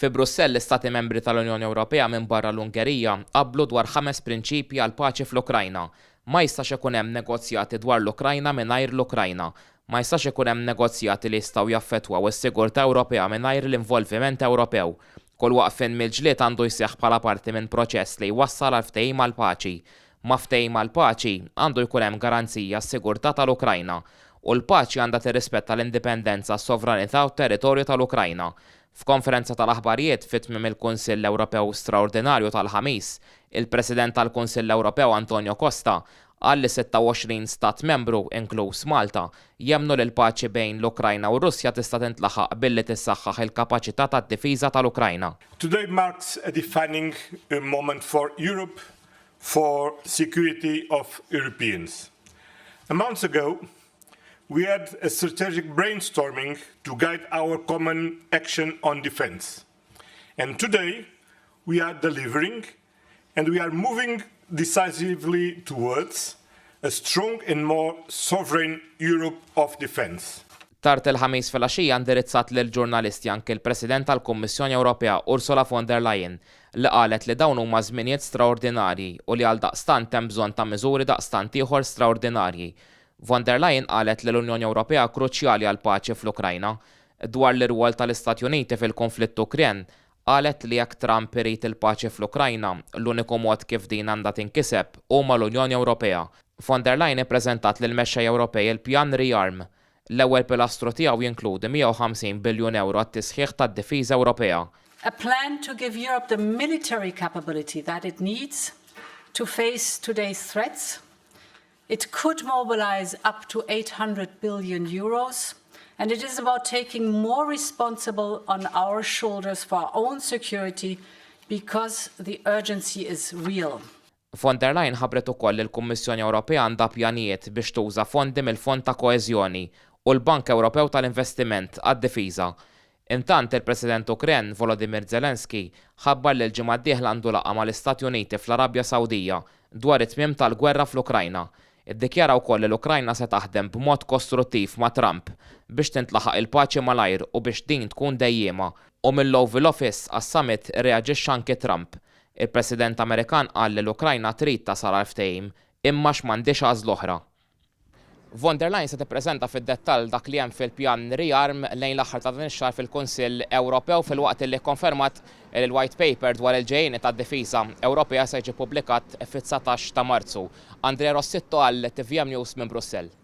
Fi Brussell l-Istati Membri tal-Unjoni Ewropea minbarra l-Ungerija qablu dwar ħames prinċipji għall-paċi fl-Ukrajna. Ma jistax ikun hemm negozjati dwar l-Ukrajna mingħajr l-Ukrajna. Ma jistax ikun hemm negozjati li jistgħu jaffettwaw is-sigurtà Ewropea mingħajr l-involviment Ewropew. Kull waqfien mill-ġlied għandu jseħħ bħala parti minn proċess li jwassal għal ftehim għall-paċi. Ma' ftehim għall-paċi, għandu jkun hemm garanzija għas-sigurtà tal-Ukrajna. U l-paċi għandha tirrispetta l-indipendenza, s-sovranità u t-territorju tal-Ukrajna. F'konferenza tal-aħbarijiet fi tmiem il-Kunsill Ewropew straordinarju tal-Ħamis, il-President tal-Kunsill Ewropew Antonio Costa qal li 26 stat membru, inkluż Malta, jemmnu li l-paċi bejn l-Ukrajna u r-Russja tista' tintlaħaq billi tissaħħaħ il-kapaċità tad-difiża tal-Ukrajna. Today marks a defining moment for Europe, for security of Europeans. A month ago, we had a strategic brainstorming to guide our common action on defense. And today, we are delivering and we are moving decisively towards a strong and more sovereign Europe of defense. Tard il-Ħamis filgħaxija indirizzat lill-ġurnalisti anke l-President tal-Kummissjoni Ewropea Ursula von der Leyen li qalet li dawn huma żminijiet straordinarji u li għaldaqstant hemm bżonn ta' miżuri daqstant ieħor straordinarji. Von der Leyen qalet li l-Unjoni Ewropea kruċjali għall-paċi fl-Ukrajna. Dwar l-irwol tal-Istati Uniti fil-konflitt Ukren, qalet li jekk Trump irid il-paċi fl-Ukrajna, l-uniku mod kif din għandha tinkiseb hu mal-Unjoni Ewropea. Von der Leyen ippreżentat lill-mexxejja Ewropej il-pjan Rearm. L-ewwel pilastru tiegħu jinkludi 150 biljun ewro għat-tisħiħ tad-difiża Ewropea. A plan to give Europe the military capability that it needs to face today's threats. It could mobilize up to 800 billion euros, and it is about taking more responsible on our shoulders for our own security because the urgency is real. Von der Leyen ħabbret ukoll li l-Kummissjoni Ewropea għandha pjanijiet biex tuża fondi mill-Fond ta' Koeżjoni u l-Bank Ewropew tal-Investiment għad-Difiża. Intant il-President Ukren Volodymyr Zelensky ħabbar li l-ġimgħa d-dieħla għandu laqgħa mal-Istati Uniti fl-Arabja Sawdija dwar it-tmiem tal-gwerra fl-Ukrajna. Iddikjara wkoll li l-Ukrajna se taħdem b'mod kostruttiv ma' Trump biex tintlaħaq il-paċi malajr u biex din tkun dejjiema. U mill-Oval Office għas-summit irreaġixxa anki Trump. Il-President Amerikan qal li l-Ukrajna trid tasal għal ftehim imma x'm'għandhiex għażla oħra. Von der Leyen se tippreżenta fid-dettall dak li hemm fil-pjan Rearm lejn l-aħħar ta' dan ix-xahar fil-Kunsill Ewropew filwaqt li kkonfermat li l-White Paper dwar il-ġejjieni tad-difiża Ewropea se jiġi ppubblikat fit-19 ta' Marzu. Andrea Rossitto għal TVM News minn Brussell.